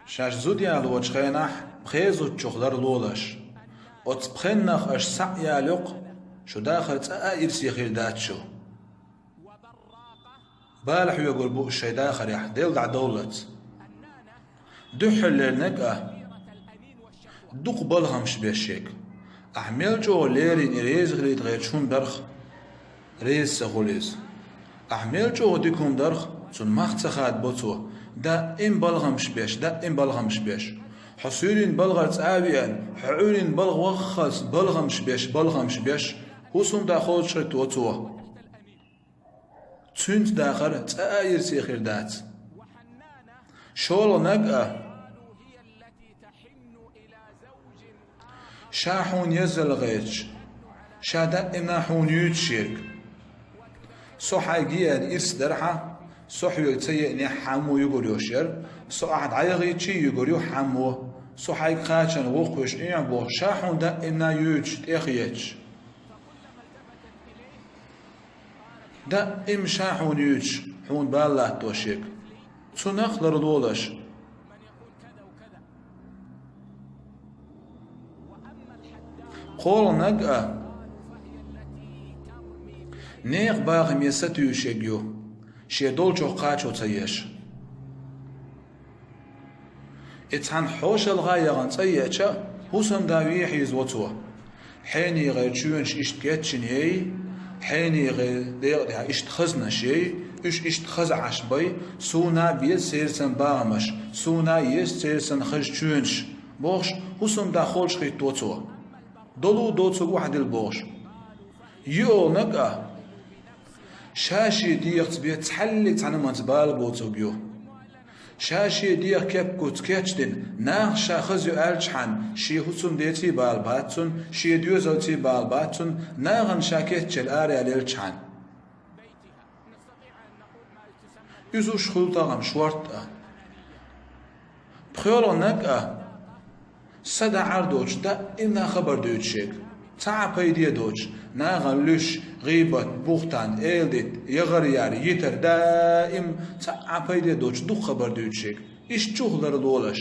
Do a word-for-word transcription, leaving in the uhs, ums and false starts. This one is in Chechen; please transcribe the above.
Шаьш зуда ялочу хенахь пхе зудчух ларлолаш. Оцу пхеннах аша схьа а ялайоккху, шу дахар цкъа а ирсе хир дац шу. Бала хьоьгур бу шайн дахарехь, Делан дӀадовллалц. Дуьххьарлерниг а, дукха балхамаш беш шега. Ахьа мел чӀогӀа леррина и реза хилийта гӀерташ хӀума дарх, реза ца хуьлу иза. Ахьа мел чӀогӀа дика хӀума дарх, цунна мах ца хадабо цо. Даим балхамаш беш, даим балхамаш беш. Хьо суьйрина балхара цкъа а веана, хьо Ӏуьйрина балха ваххалц балхамаш беш, балхамаш беш, хӀусамда кхочушхуьтту цо. Цуьнца дахар цкъа а ирсе хир дац. ШолгӀаниг а, ша хьуна еззал гӀерташ, ша даимна хьуна юьйцуш ерг. Со хьайга еана ирс дара хьан, со хьоьга ца еанехь хьан мо югур йолуш яра, со ахь дӀаяхийтчий югур ю хьан мо, со хьайга кхачарна воккхавеш Ӏехьа бохуш, ша хьуна даимна юьйцуш, тӀехъетташ. Даим ша хьуна юьйцуш, хьуна бала латтош ерг. Цунах ларлолаш. КхоалгӀаниг а, нехан бахаме сатуьйсуш ерг ю, шен долчух кхачо ца еш. И цхьана хьошалгӀа яхана цӀа еача, хӀусамда вехьийзаво цо. ХьенегӀерчу чоьнаш иштта кечйина ей, хьенегӀе декъа тӀехь иштта хазнаш ей, уьш иштта хаза Ӏаш бай, суна а беза церан санна бахамаш, суна а еза церан санна хаза чоьнаш, бохуш, хӀусамда кхочушхуьтту цо. Долу доцург охьадилла бохуш. ЙоьалгӀаниг а, ша шен дегӀаца бен цхьаьллиг цхьана хӀуманца бала боцург ю. Ша шен дегӀан кеп-куц кечдина, нахах ша хаза ю аьллачхьана, шен хӀусамдеций бала бац цунна, шен доьзалций бала бац цунна, нахана ша кечъелла араяьллачхьана. Иза уьш хуьлу тахана шортта а. ПхоьалгӀаниг а, са дӀа Ӏар доцуш, даимна хабар дуьйцуш ерг. Цхьа а пайде доцуш, нахана луьйш, гӀийбат, бухтан, эладита, яхар яр, йитар, даим цхьа а пайде доцуш дукха хабар дуьйцуш ерг. Иштта чух ларлолаш.